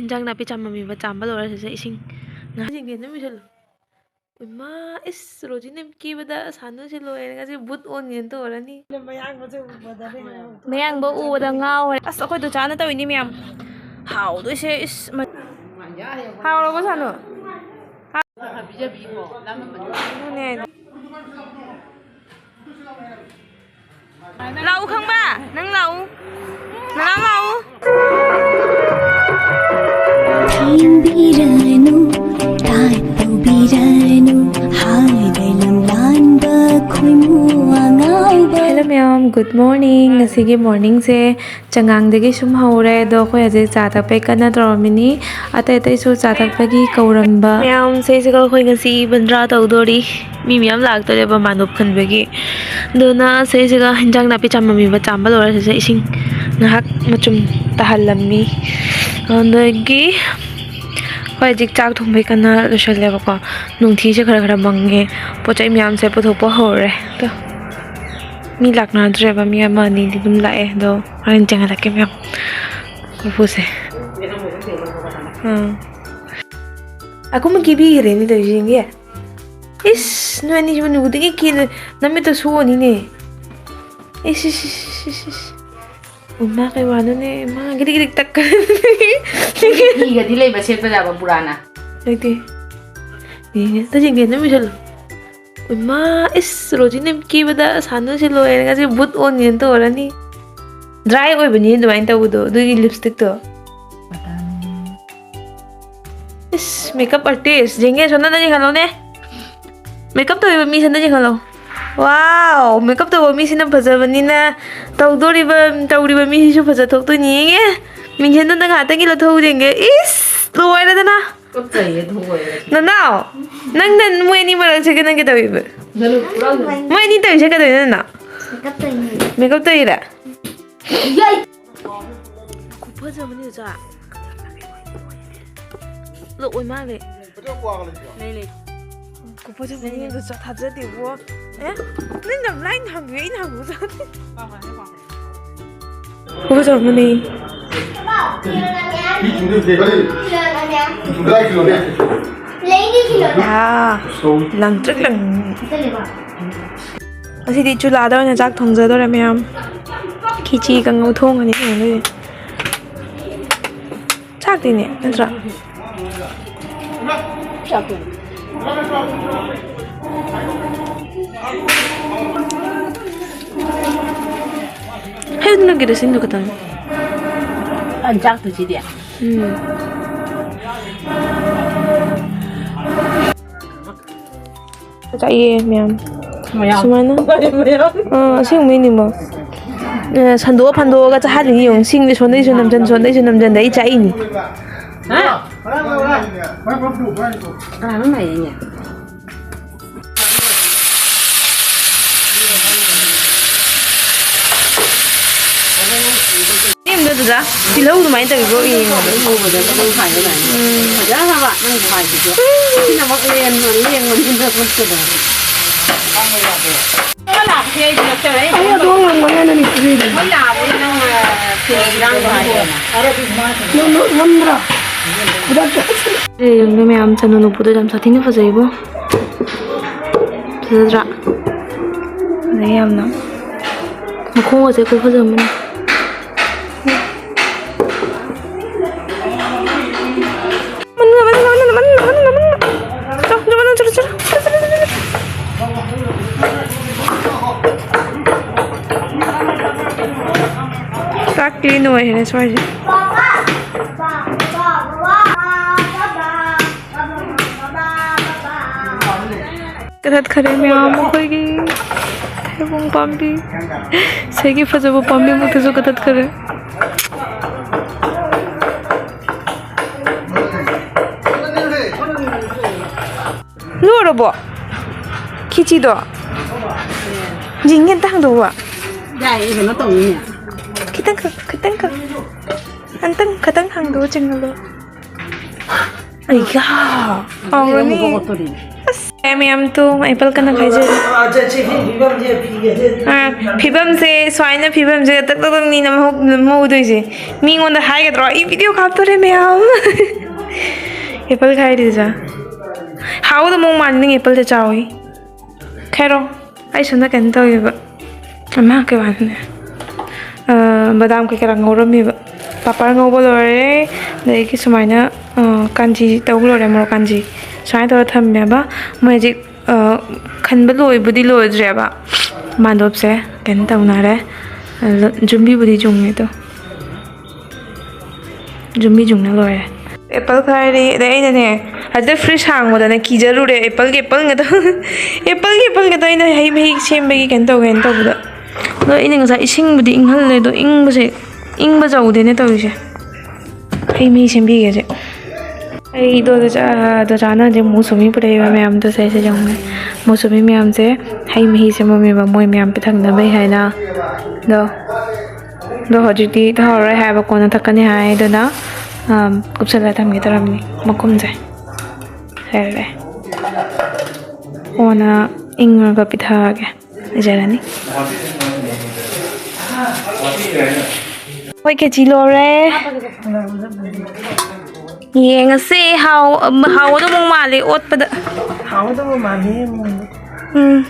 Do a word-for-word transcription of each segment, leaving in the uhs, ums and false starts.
ꯏꯟꯖꯥꯡ ꯅꯥꯄꯤ ꯆꯥꯃꯝꯃꯤꯕ ꯆꯥꯝꯕ ꯂꯣꯏꯔꯁꯤꯁꯦ ꯏꯁꯤꯡ ꯉꯥꯏꯍꯥꯛ ꯌꯦꯡꯒꯦ ꯑꯗꯨꯝ ꯏꯁꯜꯂꯨ꯫ ꯏꯃꯥ, ꯏꯁ, ꯔꯣꯖꯤꯅ ꯀꯦꯕꯗ ꯁꯥꯟꯅꯁꯦ ꯂꯣꯏꯔꯦ꯫ ꯉꯁꯤ ꯕꯨꯠ ꯑꯣꯟꯒꯦꯅ ꯇꯧꯔꯅꯤ꯫ ꯃꯌꯥꯡꯕ ꯎꯕꯗ ꯉꯥꯎꯔꯦ꯫ ꯑꯁ, ꯑꯩꯈꯣꯏ ꯗꯣꯆꯥꯅ ꯇꯧꯔꯤꯅꯤ ꯃꯌꯥꯝ꯫ ꯍꯥꯎꯗꯣꯏꯁꯦ, ꯏꯁ, ꯃ-, ꯍꯥꯎꯔꯕꯣ ꯁꯥꯅꯨ? ꯑꯗꯨꯅꯦ꯫ ꯂꯥꯛꯎ ꯈꯪꯕ, ꯅꯪ ꯂꯥꯛꯎ, ꯅꯅꯥꯎ ꯂꯥꯛꯎ꯫ ꯊꯦꯝꯕꯤꯔꯅꯨ, ꯇꯥꯟꯕꯤꯔꯅꯨ, ꯍꯥꯏꯕ ꯂꯝꯂꯥꯟꯕ ꯈꯣꯏꯃꯨ ꯑꯉꯥꯎꯕ꯫ Hello ꯃꯌꯥꯝ, good morning꯫ ꯉꯁꯤꯒꯤ morningꯁꯦ ꯆꯉꯥꯡꯗꯒꯤ ꯁꯨꯝ ꯍꯧꯔꯦ, ꯑꯗꯣ ꯑꯩꯈꯣꯏ ꯍꯧꯖꯤꯛ ꯆꯥ ꯊꯛꯄꯩ ꯀꯟꯅ ꯇꯧꯔꯝꯃꯤꯅꯤ꯫ ꯑꯇꯩ ꯑꯇꯩꯁꯨ ꯆꯥ ꯊꯛꯄꯒꯤ ꯀꯧꯔꯝꯕ꯫ ꯃꯌꯥꯝ, ꯁꯤꯁꯤꯒ ꯑꯩꯈꯣꯏ ꯉꯁꯤ ꯕꯟꯗ꯭ꯔꯥ ꯇꯧꯗꯣꯔꯤ꯫ ꯃꯤ ꯃꯌꯥꯝ ꯂꯥꯛꯇꯣꯔꯦꯕ ꯃꯥꯅꯣꯞ ꯈꯟꯕꯒꯤ꯫ ꯑꯗꯨꯅ ꯁꯤꯁꯤꯒ ꯍꯤꯟꯖꯥꯡ ꯅꯥꯄꯤ ꯆꯥꯃꯝꯃꯤꯕ ꯆꯥꯝꯕ ꯂꯣꯏꯔ ꯁꯤꯁꯦ ꯏꯁꯤꯡ ꯉꯥꯏꯍꯥꯛ ꯃꯆꯨꯝ ꯇꯥꯍꯜꯂꯝꯃꯤ꯫ ꯑꯗꯒꯤ ꯑꯩꯈꯣꯏ ꯍꯧꯖꯤꯛ ꯆꯥꯛ ꯊꯣꯡꯕꯩ ꯀꯟꯅ ꯂꯣꯏꯁꯜꯂꯦꯕꯀꯣ꯫ ꯅꯨꯡꯊꯤꯁꯦ ꯈꯔ ꯈꯔ ꯃꯪꯉꯦ꯫ ꯄꯣꯠ ꯆꯩ ꯃꯌꯥꯝꯁꯦ ꯄꯨꯊꯣꯛꯄ ꯍꯧꯔꯦ꯫ ꯑꯗꯣ ꯃꯤ ꯂꯥꯛꯅꯗ꯭ꯔꯦꯕ, ꯃꯤ ꯑꯃ ꯑꯅꯤꯗꯤ ꯑꯗꯨꯝ ꯂꯥꯛꯑꯦ꯫ ꯑꯗꯣ ꯍꯣꯔꯦꯟ ꯆꯦꯡꯍꯜꯂꯛꯀꯦ ꯃꯌꯥꯝ꯫ ꯀꯣꯔꯐꯨꯁꯦ꯫ ꯑꯥ꯫ ꯑꯀꯨꯝꯕ ꯀꯦꯕꯤꯈ꯭ꯔꯦꯅꯦ ꯇꯧꯔꯤꯁꯦ, ꯌꯦꯡꯒꯦ꯫ ꯏꯁ, ꯅꯣꯏ ꯑꯅꯤꯁꯤꯕꯨ ꯅꯨꯡꯗꯤꯒꯤ ꯀꯦꯗ-, ꯅꯃꯤꯠꯇ ꯁꯣꯛꯑꯅꯤꯅꯦ꯫ ꯏꯁ, ꯏꯁ, ꯏꯁ, ꯏꯁ, ꯏꯁ, ꯏꯁ꯫ ꯎ, ꯃꯥ ꯀꯩ ꯋꯥꯅꯣꯅꯦ? ꯃꯥ ꯒꯤꯔꯤꯛ ꯒꯤꯔꯤꯛ ꯇꯛꯀ-, ꯐꯤꯒꯗꯤ ꯂꯩꯕ ꯁꯦꯠꯄ ꯌꯥꯕ ꯄꯨꯔꯥꯅ? ꯂꯩꯇꯦ꯫ ꯌꯦꯡꯒꯦ, ꯑꯝꯇ ꯌꯦꯡꯒꯦ, ꯑꯗꯨꯝ ꯏꯁꯜꯂꯨ꯫ ꯏꯃꯥ, ꯏꯁ, ꯔꯣꯖꯤꯅ ꯀꯦꯕꯗ ꯁꯥꯟꯅꯁꯦ ꯂꯣꯏꯔꯦ꯫ ꯉꯁꯤ ꯕꯨꯠ ꯑꯣꯟꯒꯦꯅ ꯇꯧꯔꯅꯤ꯫ Dry ꯑꯣꯏꯕꯅꯤ ꯑꯗꯨꯃꯥꯏꯅ ꯇꯧꯕꯗꯣ, ꯑꯗꯨꯒꯤ lipstickꯇꯣ꯫ ꯏꯁ, makeup artist꯫ ꯌꯦꯡꯒꯦ, ꯁꯣꯝꯗ ꯅꯪ ꯌꯦꯡꯍꯜꯂꯣꯅꯦ꯫ Makeup ꯇꯧꯔꯤꯕ ꯃꯤꯁꯦ ꯑꯝꯇ ꯌꯦꯡꯍꯜꯂꯣ꯫ Wow, makeup ꯇꯧꯕ ꯃꯤꯁꯤꯅ ꯐꯖꯕꯅꯤꯅ ꯇꯧꯗꯣꯔꯤꯕ, ꯇꯧꯔꯤꯕ ꯃꯤꯁꯤꯁꯨ ꯐꯖꯊꯣꯛꯇꯣꯏꯅꯤ꯫ ꯌꯦꯡꯒꯦ, ꯃꯤꯡꯁꯦꯜꯗꯣ ꯑꯝꯇ ꯉꯥꯏꯍꯥꯛꯇꯪꯒꯤ ꯂꯧꯊꯣꯛꯎ ꯌꯦꯡꯒꯦ꯫ ꯏꯁ, ꯂꯣꯏꯔꯦꯗꯅ꯫ ꯀꯞꯆꯩꯌꯦ, ꯑꯗꯨ ꯑꯣꯏꯔꯗꯤ꯫ ꯅꯅꯥꯎ, ꯅꯪꯅ ꯃꯣꯏ ꯑꯅꯤ ꯃꯔꯛꯁꯦ ꯅꯪ ꯀꯩꯗꯧꯔꯤꯕ? ꯅꯔꯨ ꯄꯨꯔꯥ ꯂꯨꯝꯃꯤ꯫ ꯃꯣꯏ ꯑꯅꯤ ꯇꯧꯔꯤꯁꯦ ꯀꯩꯗꯧꯔꯤꯅꯣ ꯅꯅꯥꯎ? Makeup ꯇꯧꯔꯤꯅꯦ꯫ Makeup ꯇꯧꯔꯤꯔꯥ? ꯌꯥꯏ! ꯈꯨꯐꯖ ꯑꯃꯅꯤ ꯑꯣꯖꯥ꯫ ꯂꯣꯛꯑꯣꯏ ꯃꯥꯜꯂꯦ꯫ ꯂꯩ, ꯂꯩ꯫ ꯈꯨꯐꯖ ꯑꯃꯅꯤ ꯑꯣꯖꯥ, ꯊꯥꯖꯗꯦꯕꯣ꯫ ꯑꯦ? ꯅꯪ ꯌꯥꯝ ꯂꯥꯏꯅ ꯍꯪꯉꯦ, ꯑꯩꯅ ꯍꯪꯕ ꯖꯥꯠ ꯅꯠꯇꯦ꯫ ꯈꯨꯐꯖ ꯑꯃꯅꯤ꯫ ꯀꯔꯤ? ꯍꯨꯝꯗ꯭ꯔꯥ ꯀꯤꯂꯣꯅꯦ꯫ ꯌꯥ, ꯂꯪꯇ꯭ꯔꯤꯛ ꯂꯪ꯫ ꯉꯁꯤꯗꯤ ꯆꯨꯂꯥꯗ ꯑꯣꯏꯅ ꯆꯥꯛ ꯊꯣꯡꯖꯗꯣꯔꯦ ꯃꯌꯥꯝ꯫ ꯈꯤꯆꯤ ꯀꯥꯡꯉꯧ ꯊꯣꯡꯉꯅꯤ ꯊꯣꯡꯗꯣꯏꯁꯦ꯫ ꯆꯥꯛꯇꯤꯅꯦ ꯅꯠꯇ꯭ꯔꯥ? ꯍꯦ, ꯑꯗꯨꯅ ꯀꯦꯔꯣꯁꯤꯟꯗꯨ ꯈꯛꯇꯪ꯫ ꯑ, ꯆꯥꯛꯇꯨ ꯁꯤꯗꯤ꯫ ꯎꯝ꯫ ꯆꯥꯛꯑꯦ ꯃꯌꯥꯝ꯫ ꯃꯌꯥꯝ꯫ ꯁꯨꯃꯥꯏꯅ꯫ ꯃꯌꯥꯝ꯫ ꯑꯥ, ꯑꯁꯦꯡꯕꯩꯅꯤꯃꯣ꯫ ꯑꯦ, ꯁꯟꯗꯣꯛꯑ ꯐꯟꯗꯣꯛꯑꯒ ꯆꯥꯍꯜꯂꯤꯅꯤ ꯌꯦꯡꯉꯨ꯫ ꯁꯤꯡꯗꯤ ꯁꯣꯟꯗꯩꯁꯨ ꯅꯝꯖꯟ, ꯁꯣꯟꯗꯩꯁꯨ ꯅꯝꯖꯟꯗ ꯑꯩ ꯆꯥꯛꯏꯅꯤ꯫ ꯍꯥ? ꯀꯅꯥꯅꯣ ꯅꯥꯏꯔꯤꯅꯦ? ꯌꯦꯡꯗꯣ ꯑꯗꯨꯗ ꯇꯤꯜꯍꯧ ꯑꯗꯨꯃꯥꯏꯅ ꯇꯧꯔꯤꯕ꯭ꯔꯣ ꯌꯦꯡꯉꯣ꯫ ꯎꯕꯗ ꯑꯗꯨꯝ ꯍꯥꯏꯕ ꯇꯥꯏ꯫ ꯎꯝ꯫ ꯐꯖꯈ꯭ꯔꯕ ꯅꯪ ꯈꯨꯍꯥꯏꯁꯤꯁꯨ꯫ ꯁꯤꯅ ꯑꯃꯨꯛ ꯂꯦꯟ-, ꯂꯦꯟꯕꯅꯤꯅ ꯈꯨꯠꯇꯨꯗ꯫ ꯑꯩ ꯑꯗꯨ ꯉꯝꯒꯅꯤ ꯍꯥꯏꯅ ꯅꯤꯡꯁꯤꯡꯉꯤꯗꯨ꯫ ꯃꯣꯏ ꯂꯥꯛꯑꯕꯅꯤ ꯅꯪ, ꯑ, ꯐꯤ ꯏꯔꯥꯡꯗꯣ ꯍꯥꯏꯗꯅ꯫ ꯅꯪ, ꯅꯪ ꯉꯝꯗ꯭ꯔꯥ? ꯈꯨꯗꯛꯇ꯫ ꯌꯦꯡꯉꯨꯅꯦ ꯃꯌꯥꯝ, ꯆꯅꯨ ꯅꯨꯄꯨꯗꯣ ꯌꯥꯝ ꯁꯥꯊꯤꯅ ꯐꯖꯩꯕꯣ꯫ ꯐꯖꯗ꯭ꯔꯥ? ꯐꯖꯩ ꯌꯥꯝꯅ꯫ ꯃꯈꯣꯡꯒꯁꯦ ꯈꯨꯐꯖ ꯑꯃꯅꯤ꯫ ꯃꯅꯨꯡꯗ, ꯃꯅꯨꯡꯗ, ꯃꯅꯨꯡꯗ, ꯃꯅꯨꯡꯗ, ꯃꯅꯨꯡꯗ, ꯃꯅꯨꯡꯗ꯫ ꯆꯠꯂꯣ, ꯆꯠꯂꯣ, ꯃꯅꯨꯡ ꯆꯠꯂꯣ, ꯆꯠꯂꯣ, ꯆꯠꯂꯣ, ꯆꯠꯂꯣ, ꯆꯠꯂꯣ꯫ ꯆꯥꯛ clean ꯑꯣꯏꯔꯦ ꯁ꯭ꯋꯥꯏꯁꯦ꯫ ꯀꯊꯠꯈꯔꯦ ꯃꯌꯥꯝ ꯑꯩꯈꯣꯏꯒꯤ ꯊꯩꯕꯣꯡ ꯄꯥꯝꯕꯤ꯫ ꯁꯤꯒꯤ ꯐꯖꯕ ꯄꯥꯝꯕꯤꯃꯛꯇꯁꯨ ꯀꯊꯠꯈꯔꯦ꯫ ꯂꯣꯏꯔꯕꯣ? ꯈꯤꯆꯤꯗꯣ? ꯖꯤꯡꯒꯤ ꯑꯝꯇ ꯍꯥꯡꯗꯣꯛꯎꯕ꯫ ꯌꯥꯏꯌꯦ, ꯀꯩꯅꯣ ꯇꯧꯅꯤꯅꯦ꯫ ꯈꯤꯇꯪꯈꯛ, ꯈꯤꯇꯪꯈꯛ꯫ ꯑꯝꯇꯪ, ꯈꯤꯇꯪ ꯍꯥꯡꯗꯣꯛꯑ ꯆꯤꯡꯍꯜꯂꯣ꯫ ꯑꯩꯌꯥ! ꯍꯥꯎꯔꯅꯤ꯫ ꯑꯃꯨꯛ ꯀꯣꯛꯇꯣꯔꯤꯅꯦ꯫ ꯑꯁ꯫ ꯑꯦ ꯃꯌꯥꯝ ꯇꯨ ꯑꯦꯄꯜ ꯀꯟꯅ ꯈꯥꯏꯖꯔꯤ꯫ ꯑꯥ, ꯐꯤꯕꯝꯁꯦ ꯁꯨꯃꯥꯏꯅ ꯐꯤꯕꯝꯁꯦ ꯇꯛ ꯇꯛ ꯇꯛꯅꯤ ꯅꯝꯍꯧ-, ꯅꯝꯍꯧꯗꯣꯏꯁꯦ꯫ ꯃꯤꯉꯣꯟꯗ ꯍꯥꯏꯒꯗ꯭ꯔꯣ? "ꯑꯩ ꯚꯤꯗꯤꯑꯣ ꯀꯥꯞꯇꯣꯔꯦ ꯃꯌꯥꯝ"꯫ ꯑꯦꯄꯜ ꯈꯥꯏꯔꯤꯁꯦ꯫ ꯍꯥꯎꯗ ꯃꯑꯣꯡ ꯃꯥꯜꯂꯤ ꯅꯪ ꯑꯦꯄꯜꯁꯦ ꯆꯥꯎꯋꯤ꯫ ꯈꯥꯏꯔꯣ꯫ ꯑꯩ ꯁꯣꯝꯗ ꯀꯩꯅꯣ ꯇꯧꯒꯦꯕ꯫ ꯑꯃ ꯀꯩ ꯋꯥꯅꯣꯅꯦ꯫ ꯑ, ꯕꯗꯥꯝ ꯀꯩꯀꯥ ꯉꯧꯔꯝꯃꯦꯕ꯫ ꯄꯥꯄꯔ ꯉꯧꯕ ꯂꯣꯏꯔꯦ꯫ ꯑꯗꯒꯤ ꯁꯨꯃꯥꯏꯅ, ꯑ, ꯀꯥꯟꯖꯤ ꯇꯧꯕ ꯂꯣꯏꯔꯦ, ꯃꯣꯔꯣꯛ ꯀꯥꯟꯖꯤ꯫ ꯁꯨꯃꯥꯏꯅ ꯇꯧꯔ ꯊꯝꯃꯦꯕ꯫ ꯃꯣꯏ ꯍꯧꯖꯤꯛ, ꯑ, ꯈꯟꯕ ꯂꯣꯏꯕꯨꯗꯤ ꯂꯣꯏꯗ꯭ꯔꯦꯕ꯫ ꯃꯥꯟꯗꯣꯞꯁꯦ ꯀꯩꯅꯣ ꯇꯧꯅꯔꯦ꯫ ꯑꯗꯣ ꯖꯨꯝꯕꯤꯕꯨꯗꯤ ꯆꯨꯡꯉꯦ ꯑꯗꯣ꯫ ꯖꯨꯝꯕꯤ ꯖꯨꯝꯅ ꯂꯣꯏꯔꯦ꯫ ꯑꯦꯄꯜ ꯈꯥꯏꯔꯤ꯫ ꯑꯗꯩ ꯑꯩꯅꯅꯦ, ꯑꯗꯨꯗ ꯐ꯭ꯔꯤꯖ ꯍꯥꯡꯕꯗꯅꯦ ꯀꯤꯖꯔꯨꯔꯦ꯫ ꯑꯦꯄꯜꯒꯤ ꯑꯦꯄꯜ ꯉꯥꯛꯇ꯫ ꯑꯦꯄꯜꯒꯤ ꯑꯦꯄꯜ ꯉꯥꯛꯇ ꯑꯩꯅ ꯍꯩ ꯃꯍꯤ ꯁꯦꯝꯕꯒꯤ ꯀꯩꯅꯣ ꯇꯧꯒꯦꯅ ꯇꯧꯕꯗ꯫ ꯑꯗꯣ ꯑꯩꯅ ꯉꯁꯥꯏ ꯏꯁꯤꯡꯕꯨꯗꯤ ꯏꯪꯍꯜꯂꯦ, ꯑꯗꯣ ꯏꯪꯕꯁꯦ, ꯏꯪꯕ ꯆꯧꯗꯦꯅꯦ ꯇꯧꯔꯤꯁꯦ꯫ ꯍꯩ ꯃꯍꯤ ꯁꯦꯝꯕꯤꯒꯦꯁꯦ꯫ ꯑꯩꯗꯣ ꯗꯣꯆꯥ-, ꯗꯣꯆꯥꯅ ꯍꯧꯖꯤꯛ ꯃꯨꯁꯨꯃꯤ ꯄꯨꯔꯛꯏꯕ ꯃꯌꯥꯝꯗꯣ ꯁꯦ, ꯁꯦ ꯌꯦꯡꯉꯨꯅꯦ꯫ ꯃꯨꯁꯨꯃꯤ ꯃꯌꯥꯝꯁꯦ ꯍꯩ ꯃꯍꯤ ꯁꯦꯝꯃꯝꯃꯦꯕ ꯃꯣꯏ ꯃꯌꯥꯝ ꯄꯤꯊꯛꯅꯕꯩ ꯍꯥꯏꯅ꯫ ꯑꯗꯣ ꯑꯗꯣ ꯍꯧꯖꯤꯛꯇꯤ ꯊꯛꯑꯔꯣꯏ ꯍꯥꯏꯕ, ꯀꯣꯟꯅ ꯊꯛꯀꯅꯤ ꯍꯥꯏ꯫ ꯑꯗꯨꯅ, ꯑꯝ, ꯀꯨꯞꯁꯜꯂ ꯊꯝꯒꯦ ꯇꯧꯔꯝꯃꯤ ꯃꯈꯨꯝꯁꯦ꯫ ꯂꯩꯔꯦ꯫ ꯀꯣꯟꯅ ꯏꯪꯉꯒ ꯄꯤꯊꯛꯑꯒꯦ꯫ ꯂꯩꯖꯔꯅꯤ꯫ ꯍꯣꯏ, ꯈꯦꯆꯤ ꯂꯣꯏꯔꯦ꯫ ꯌꯦꯡꯉꯁꯦ꯫ ꯍꯥꯎ-, ꯍꯥꯎꯒꯗꯧꯕ ꯃꯥꯜꯂꯦ ꯑꯣꯠꯄꯗ꯫ ꯍꯥꯎꯒꯗꯧꯕ ꯃꯥꯜꯂꯦ ꯃꯣꯏꯗꯣ꯫ ꯎꯝ꯫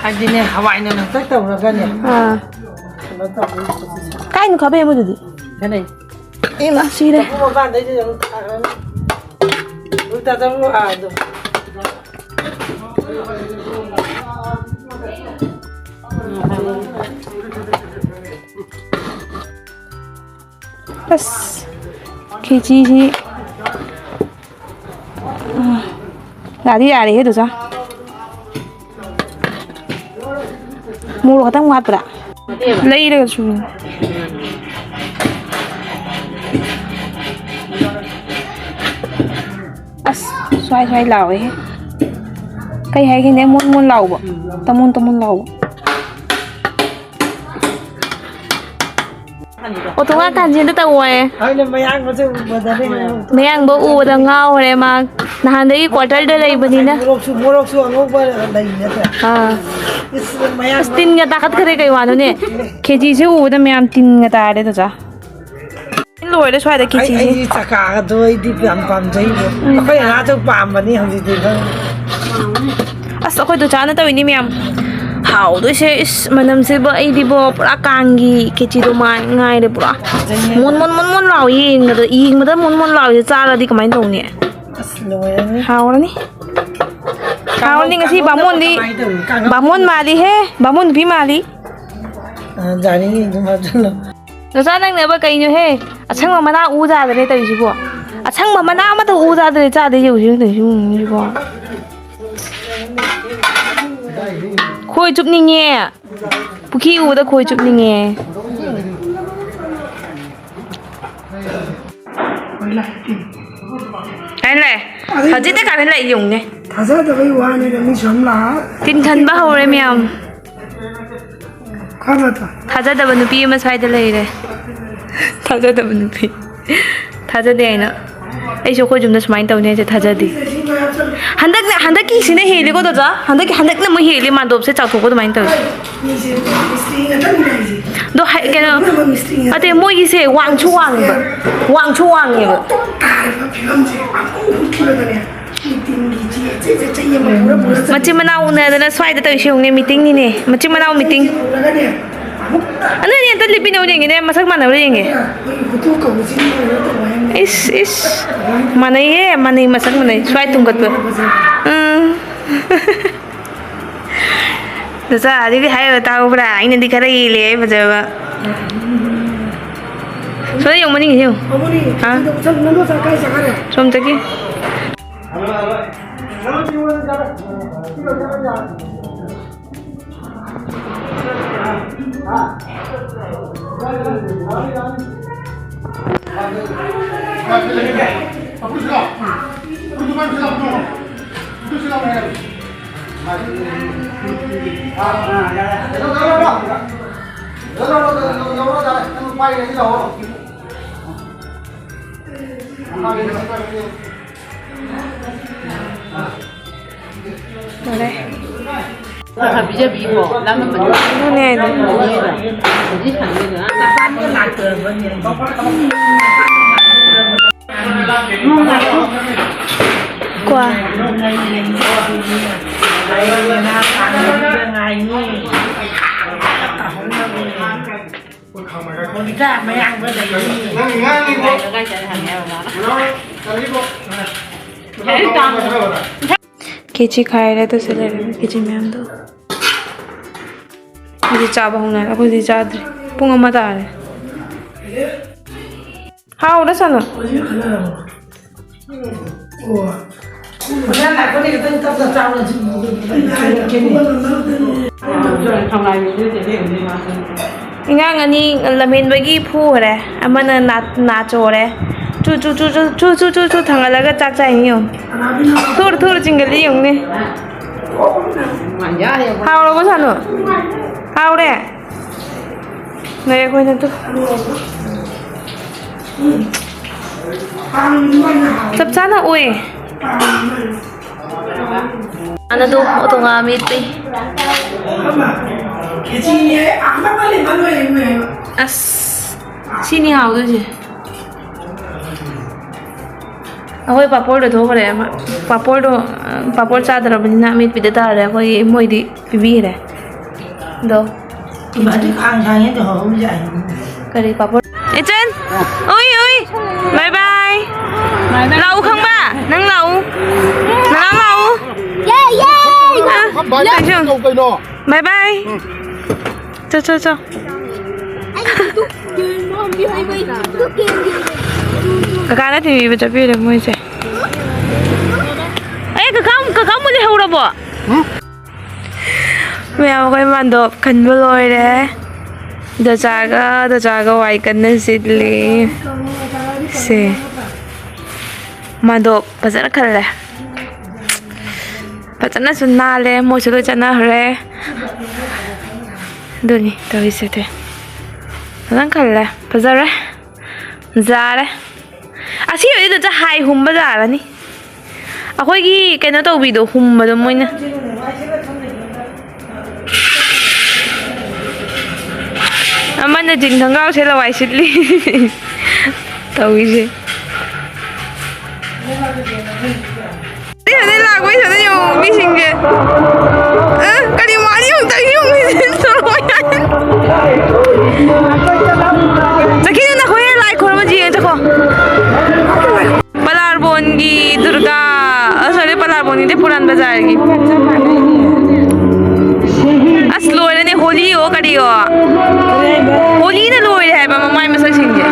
ꯍꯥꯏꯗꯤꯅꯦ, ꯍꯋꯥꯏꯅ ꯉꯥꯛꯇ ꯇꯧꯔꯒꯅꯦ꯫ ꯑꯥ꯫ ꯀꯩꯅꯣ ꯇꯧꯕ꯫ ꯀꯥꯏꯅꯣ ꯈꯥꯕꯩ ꯑꯃꯗꯨꯗꯤ? ꯈꯦꯠꯅꯩ꯫ ꯏꯃꯥ, ꯁꯤꯔꯦ꯫ ꯆꯐꯨ ꯃꯄꯥꯟꯗꯩꯗꯨꯗ ꯑꯃꯨꯛ ꯊꯥꯈ꯭ꯔꯅꯤ꯫ ꯎꯜꯇꯥ ꯆꯐꯨ, ꯑꯥ, ꯑꯗꯨ꯫ ꯑꯁ, ꯈꯦꯆꯤꯁꯤ꯫ ꯎꯝ, ꯌꯥꯗꯤ ꯌꯥꯔꯦꯍꯦ, ꯑꯗꯨ ꯆꯥ꯫ ꯃꯣꯔꯣꯛ ꯈꯛꯇꯪ ꯋꯥꯠꯄ꯭ꯔꯥ? ꯂꯩꯔꯒꯁꯨ꯫ ꯑꯁ, ꯁ꯭ꯋꯥꯏ ꯁ꯭ꯋꯥꯏ ꯂꯥꯎꯋꯦꯍꯦ꯫ ꯀꯩ ꯍꯥꯏꯒꯦꯅꯦ? ꯃꯣꯟ ꯃꯣꯟ ꯂꯥꯎꯕ꯫ ꯇꯃꯣꯟ ꯇꯃꯣꯟ ꯂꯥꯎꯕ꯫ ꯑꯣꯇꯣꯉꯥ ꯀꯥꯟꯖꯤꯟꯗ ꯇꯧꯋꯣꯌꯦ꯫ ꯑꯩꯅ ꯃꯌꯥꯡꯕꯁꯦ ꯎꯕꯗꯅꯦ꯫ ꯃꯌꯥꯡꯕ ꯎꯕꯗ ꯉꯥꯎꯔꯦ ꯃꯥ꯫ ꯅꯍꯥꯟꯗꯒꯤ ꯀ꯭ꯋꯥꯇꯔꯗ ꯂꯩꯕꯅꯤꯅ꯫ ꯃꯣꯔꯣꯛꯁꯨ, ꯃꯣꯔꯣꯛꯁꯨ ꯑꯉꯧꯕ ꯂꯩ ꯅꯠꯇ꯭ꯔꯥ? ꯑꯥ꯫ ꯏꯁ, ꯃꯌꯥꯝ ꯑꯁ, ꯇꯤꯟꯒ ꯇꯥꯈꯠꯈ꯭ꯔꯦ ꯀꯩ ꯋꯥꯅꯣꯅꯦ? ꯀꯦꯖꯤꯁꯦ ꯎꯕꯗ ꯃꯌꯥꯝ ꯇꯤꯟꯒ ꯇꯥꯔꯦ, ꯆꯆꯥ꯫ ꯂꯣꯏꯔꯦ ꯁ꯭ꯋꯥꯏꯗ ꯑꯩ, ꯀꯦꯖꯤꯁꯦ꯫ ꯑꯩꯗꯤ ꯆꯀꯥꯒꯗꯣ ꯑꯩꯗꯤ ꯌꯥꯝ ꯄꯥꯝꯖꯩꯕꯣ꯫ ꯎꯝ꯫ ꯑꯩꯈꯣꯏ ꯑꯉꯥꯡꯁꯨ ꯄꯥꯝꯕꯅꯤ ꯍꯧꯖꯤꯛꯇꯤ ꯈꯪꯉꯦ꯫ ꯑꯁ, ꯑꯩꯈꯣꯏ ꯗꯨꯆꯥꯅ ꯇꯧꯔꯤꯅꯤ ꯃꯌꯥꯝ꯫ ꯍꯥꯎꯗꯣꯏꯁꯦ, ꯏꯁ, ꯃꯅꯝꯁꯤꯕꯨ ꯑꯩꯗꯤꯕꯣ ꯄꯨꯔꯥ ꯀꯥꯡꯒꯤ ꯈꯦꯆꯤꯗꯣ ꯃꯥꯟ ꯉꯥꯏꯔꯦ ꯄꯨꯔꯥ꯫ ꯐꯖꯩꯅꯦ꯫ ꯃꯣꯟ, ꯃꯣꯟ, ꯃꯣꯟ, ꯃꯣꯟ ꯂꯥꯎ ꯌꯦꯡꯕꯗ, ꯌꯦꯡꯕꯗ ꯃꯣꯟ, ꯃꯣꯟ ꯂꯥꯎꯔꯤꯁꯦ ꯆꯥꯔꯗꯤ ꯀꯃꯥꯏꯅ ꯇꯧꯅꯤ? ꯑꯁ, ꯂꯣꯏꯔꯅꯤ꯫ ꯍꯥꯎꯔꯅꯤ꯫ ꯍꯥꯎꯔꯅꯤ ꯉꯁꯤ ꯀꯥꯡꯍꯧ ꯕꯥꯃꯣꯟꯗꯤ꯫ ꯀꯃꯥꯏꯅ ꯇꯧꯅꯤ? ꯀꯥꯡꯍꯧ ꯕꯥꯃꯣꯟ ꯃꯥꯜꯂꯤꯍꯦ, ꯕꯥꯃꯣꯟ ꯅꯨꯄꯤ ꯃꯥꯜꯂꯤ꯫ ꯑ, ꯖꯥꯅꯤꯅꯦ ꯑꯗꯨꯝ ꯍꯥꯞꯆꯜꯂꯣ꯫ ꯅꯆꯥ ꯅꯪꯅꯕ ꯀꯩꯅꯣꯍꯦ? ꯑꯁꯪꯕ ꯃꯅꯥ ꯎ ꯌꯥꯗ꯭ꯔꯦ ꯇꯧꯔꯤꯁꯤꯕꯣ꯫ ꯑꯁꯪꯕ ꯃꯅꯥ ꯑꯃꯠꯇ ꯎ ꯌꯥꯗ꯭ꯔꯦ, ꯆꯥꯗ ꯌꯧꯁꯤ ꯇꯧꯔꯤꯁꯤꯕꯣ꯫ ꯈꯣꯏ ꯆꯨꯞꯅꯤꯡꯉꯦ꯫ ꯄꯨꯈ꯭ꯔꯤ ꯎꯕꯗ ꯈꯣꯏ ꯆꯨꯞꯅꯤꯡꯉꯦ꯫ ꯀꯥꯏ ꯂꯥꯛꯑꯦ? ꯍꯧꯖꯤꯛꯇ ꯀꯥꯈꯠꯂꯛꯏ ꯌꯦꯡꯉꯨꯅꯦ꯫ ꯊꯥꯖꯗꯕꯩ ꯋꯥꯅꯤꯗ, ꯃꯤ ꯁꯨꯝ ꯂꯥꯛꯑ꯫ ꯇꯤꯟ ꯈꯟꯕ ꯍꯧꯔꯦ ꯃꯌꯥꯝ꯫ ꯈꯔ ꯊꯥꯖꯗꯕ ꯅꯨꯄꯤ ꯑꯃ ꯁ꯭ꯋꯥꯏꯗ ꯂꯩꯔꯦ꯫ ꯊꯥꯖꯗꯕ ꯅꯨꯄꯤ꯫ ꯊꯥꯖꯗꯦ ꯍꯥꯏꯅ꯫ ꯑꯩꯁꯨ ꯑꯩꯈꯣꯏ ꯌꯨꯝꯗ ꯁꯨꯃꯥꯏꯅ ꯇꯧꯅꯤ ꯍꯥꯏꯁꯦ ꯊꯥꯖꯗꯦ꯫ ꯍꯟꯗꯛꯅ, ꯍꯟꯗꯛꯀꯤꯁꯤꯅ ꯍꯦꯜꯂꯤꯀꯣ ꯗꯣꯖꯥ? ꯍꯟꯗꯛꯀꯤ, ꯍꯟꯗꯛꯅ ꯑꯃꯨꯛ ꯍꯦꯜꯂꯤ ꯃꯥꯟꯗꯣꯞꯁꯦ ꯆꯥꯎꯊꯣꯛꯄ ꯑꯗꯨꯃꯥꯏꯅ ꯇꯧꯋꯦ꯫ ꯃꯤꯁꯦ ꯃꯤꯁꯇ꯭ꯔꯤ ꯉꯥꯛꯇꯅꯤꯅ ꯑꯩꯁꯦ꯫ ꯑꯗꯣ ꯍꯥꯏ-, ꯀꯩꯅꯣ, ꯄꯨꯝꯅꯃꯛ ꯃꯤꯁꯇ꯭ꯔꯤ ꯉꯥꯛꯇꯅꯤ꯫ ꯑꯇꯩ ꯃꯣꯏꯒꯤꯁꯦ ꯋꯥꯡꯁꯨ ꯋꯥꯡꯉꯦꯕ꯫ ꯋꯥꯡꯁꯨ ꯋꯥꯡꯉꯦꯕ꯫ ꯇꯥꯔꯤꯕ ꯐꯤꯕꯝꯁꯦ ꯑꯃꯨꯛ ꯍꯨꯠꯈꯤꯕꯗꯅꯦ꯫ ꯃꯤꯇꯤꯡꯒꯤ ꯆꯦ, ꯆꯦ, ꯆꯦ, ꯆꯦ ꯑꯃ ꯄꯨꯔ, ꯄꯨꯔ ꯆꯠꯂꯤ꯫ ꯃꯆꯤꯟ ꯃꯅꯥꯎ ꯎꯅꯗꯅ ꯁ꯭ꯋꯥꯏꯗ ꯇꯧꯔꯤꯁꯤ ꯌꯦꯡꯉꯨꯅꯦ, ꯃꯤꯇꯤꯡꯅꯤꯅꯦ꯫ ꯃꯆꯤꯟ ꯃꯅꯥꯎ ꯃꯤꯇꯤꯡ꯫ ꯄꯨꯔꯒꯅꯦ, ꯑꯃꯨꯛ ꯑꯗꯨꯅꯦ ꯑꯝꯇ ꯂꯤꯞꯄꯤꯅꯧ ꯌꯦꯡꯒꯦꯅꯦ, ꯃꯁꯛ ꯃꯥꯟꯅꯕ꯭ꯔꯥ ꯌꯦꯡꯒꯦ꯫ ꯑꯩꯈꯣꯏꯒꯤ ꯐꯣꯇꯣ ꯀꯧꯕꯁꯤꯗꯤ ꯂꯣꯏꯔ ꯇꯧꯕ ꯍꯥꯏꯕꯅꯤ꯫ ꯏꯁ, ꯏꯁ꯫ ꯃꯥꯟꯅꯩꯌꯦ, ꯃꯥꯟꯅꯩ, ꯃꯁꯛ ꯃꯥꯟꯅꯩ꯫ ꯁ꯭ꯋꯥꯏ ꯊꯨꯡꯒꯠꯄ꯫ ꯎꯝ꯫ ꯅꯆꯥ ꯑꯗꯨꯗꯤ ꯍꯥꯏꯔꯒ ꯇꯥꯍꯧꯕ꯭ꯔꯥ? ꯑꯩꯅꯗꯤ ꯈꯔ ꯍꯦꯜꯂꯦ ꯍꯥꯏ ꯐꯖꯕ꯫ ꯁꯣꯝꯗ ꯌꯦꯡꯉꯨ, ꯃꯅꯤꯡꯒꯤꯁꯦ ꯌꯦꯡꯉꯨ꯫ ꯍꯥ? ꯁꯣꯝꯗꯒꯤ꯫ ꯂꯣꯏꯔꯦ꯫ ꯈꯔ ꯄꯤꯖꯕꯤꯀꯣ, ꯂꯥꯝꯃꯝꯃꯅꯤ꯫ ꯑꯗꯨꯅꯦ ꯍꯥꯏꯗꯣ꯫ ꯍꯧꯖꯤꯛ ꯁꯪꯉꯤꯗꯨꯅ꯫ ꯀ꯭ꯋꯥ꯫ ꯃꯌꯥꯡꯗ ꯂꯩꯔꯤ꯫ ꯅꯪ ꯉꯥꯡꯉꯤꯕꯣ꯫ ꯀꯦꯖꯤ ꯈꯥꯏꯔꯦ, ꯑꯗꯨꯁꯨ ꯂꯩꯔꯝꯃꯦ, ꯀꯦꯖꯤ ꯃꯌꯥꯝꯗꯣ꯫ ꯍꯧꯖꯤꯛ ꯆꯥꯕ ꯍꯧꯅꯔꯦ, ꯑꯩꯈꯣꯏꯗꯤ ꯆꯥꯗ꯭ꯔꯤ꯫ ꯄꯨꯡ ꯑꯃ ꯇꯥꯔꯦ꯫ ꯍꯥꯎꯔ ꯁꯅꯨ꯫ ꯏꯉꯥꯡ ꯑꯅꯤ ꯂꯝꯍꯦꯟꯕꯒꯤ ꯐꯨꯈ꯭ꯔꯦ, ꯑꯃꯅ ꯅꯥ-, ꯅꯥꯆꯣꯔꯦ꯫ ꯆꯨ ꯆꯨ ꯆꯨ ꯆꯨ ꯆꯨ ꯆꯨ ꯆꯨ ꯆꯨ ꯊꯥꯡꯒꯠꯂꯒ ꯆꯥꯛ ꯆꯥꯏꯅꯤ ꯌꯦꯡꯉꯨ꯫ ꯊꯨꯔ ꯊꯨꯔ ꯆꯤꯡꯒꯠꯂꯤ ꯌꯦꯡꯉꯨꯅꯦ꯫ ꯍꯥꯎꯔꯕꯣ ꯁꯥꯅꯨ? ꯍꯥꯎꯔꯦ? ꯂꯩꯔꯦ ꯑꯩꯈꯣꯏꯅ ꯑꯗꯨ꯫ ꯆꯞ ꯆꯥꯅ ꯎꯏ꯫ ꯑꯅꯗꯣ ꯑꯣꯇꯣꯉꯥ ꯃꯤꯠꯇꯤ꯫ ꯑꯁ, ꯁꯤꯅꯤ ꯍꯥꯎꯗꯣꯏꯁꯦ꯫ ꯑꯩꯈꯣꯏ ꯄꯥꯄꯣꯔꯗꯣ ꯊꯣꯛꯈ꯭ꯔꯦ꯫ ꯄꯥꯄꯣꯔꯗꯣ, ꯄꯥꯄꯣꯔ ꯆꯥꯗ꯭ꯔꯕꯅꯤꯅ ꯑꯃꯦꯠꯄꯤꯗ ꯇꯥꯔꯦ꯫ ꯑꯩꯈꯣꯏ ꯃꯣꯏꯗꯤ ꯄꯤꯕꯤꯈ꯭ꯔꯦ꯫ ꯑꯗꯣ ꯏꯃꯥꯗꯤ ꯈꯥꯡ ꯊꯥꯡꯉꯦ ꯑꯗꯣ ꯍꯧꯔꯝ ꯌꯥꯏ꯫ ꯀꯔꯤ ꯄꯥꯄꯣꯔ? ꯏꯆꯟ! ꯎꯏ, ꯎꯏ! ꯕꯥꯏ ꯕꯥꯏ! ꯂꯥꯛꯎ ꯈꯪꯕ! ꯅꯪ ꯂꯥꯛꯎ! ꯅꯅꯥꯎ ꯂꯥꯛꯎ! ꯌꯥꯏ, ꯌꯥꯏ! ꯑ, ꯐꯝꯕꯥꯜ ꯀꯩꯁꯨ꯫ ꯇꯧ ꯀꯩꯅꯣ? ꯕꯥꯏ ꯕꯥꯏ! ꯎꯝ꯫ ꯆꯣ, ꯆꯣ, ꯆꯣ꯫ ꯀꯀꯥꯅ ꯊꯤꯟꯕꯤꯕ ꯆꯠꯄꯤꯔꯦ ꯃꯣꯏꯁꯦ꯫ ꯑꯦ, ꯀꯀꯥ, ꯀꯀꯥ ꯑꯃꯨꯛ ꯂꯩꯍꯧꯔꯕꯣ? ꯎꯝ꯫ ꯃꯌꯥꯝ ꯑꯩꯈꯣꯏ ꯃꯥꯟꯗꯣꯞ ꯈꯟꯕ ꯂꯣꯏꯔꯦ꯫ ꯗꯆꯥꯒ, ꯗꯆꯥꯒ ꯋꯥꯏ ꯀꯟꯅ ꯁꯤꯠꯂꯤ꯫ ꯁꯦ꯫ ꯃꯥꯟꯗꯣꯞ ꯐꯖꯅ ꯈꯜꯂꯦ꯫ ꯐꯖꯅꯁꯨ ꯅꯥꯜꯂꯦ, ꯃꯣꯏꯁꯨ ꯂꯣꯏ ꯆꯠꯅꯈ꯭ꯔꯦ꯫ ꯑꯗꯨꯅꯤ ꯇꯧꯔꯤꯁꯦ, ꯇꯦ꯫ ꯐꯖꯅ ꯈꯜꯂꯦ꯫ ꯐꯖꯔꯦ꯫ ꯌꯥꯔꯦ꯫ ꯑꯁꯤ ꯑꯣꯏꯔꯗꯤ ꯗꯆꯥ ꯍꯥꯏ ꯍꯨꯝꯕ ꯌꯥꯔꯅꯤ꯫ ꯑꯩꯈꯣꯏꯒꯤ ꯀꯩꯅꯣ ꯇꯧꯕꯤꯗꯣ, ꯍꯨꯝꯕꯗꯣ ꯃꯣꯏꯅ꯫ ꯑꯃꯅ ꯖꯤꯟ ꯈꯣꯡꯒ꯭ꯔꯥꯎ ꯁꯦꯠꯂ ꯋꯥꯏ ꯁꯤꯠꯂꯤ꯫ ꯇꯧꯔꯤꯁꯦ꯫ ꯑꯗꯩ ꯍꯧꯖꯤꯛ ꯂꯥꯛꯄꯩ ꯁꯣꯝꯗ ꯌꯦꯡꯉꯣ ꯃꯤꯁꯤꯡꯁꯦ꯫ ꯑ, ꯀꯔꯤ ꯋꯥꯔꯤ ꯑꯃꯨꯛꯇꯪ ꯌꯦꯡꯉꯨꯁꯦ꯫ ꯆꯠꯈꯤꯅꯨ, ꯅꯈꯣꯏ ꯂꯥꯏ ꯈꯣꯏꯔꯝꯕ ꯌꯦꯡꯉ ꯆꯠꯈꯣ꯫ ꯄꯂꯥꯔꯕꯣꯟꯒꯤ ꯗꯨꯔꯒꯥ, ꯑ, ꯁꯣꯔꯤ, ꯄꯂꯥꯔꯕꯣꯟꯒꯤꯗꯤ ꯄꯨꯔꯥꯟ ꯕꯖꯥꯔꯒꯤ꯫ ꯑꯁ, ꯂꯣꯏꯔꯦꯅꯦ, ꯍꯣꯂꯤꯑꯣ ꯀꯔꯤꯑꯣ꯫ ꯍꯣꯂꯤꯅ ꯂꯣꯏꯔꯦ ꯍꯥꯏꯕ ꯃꯃꯥꯏ ꯃꯁꯛꯁꯤꯡꯁꯦ꯫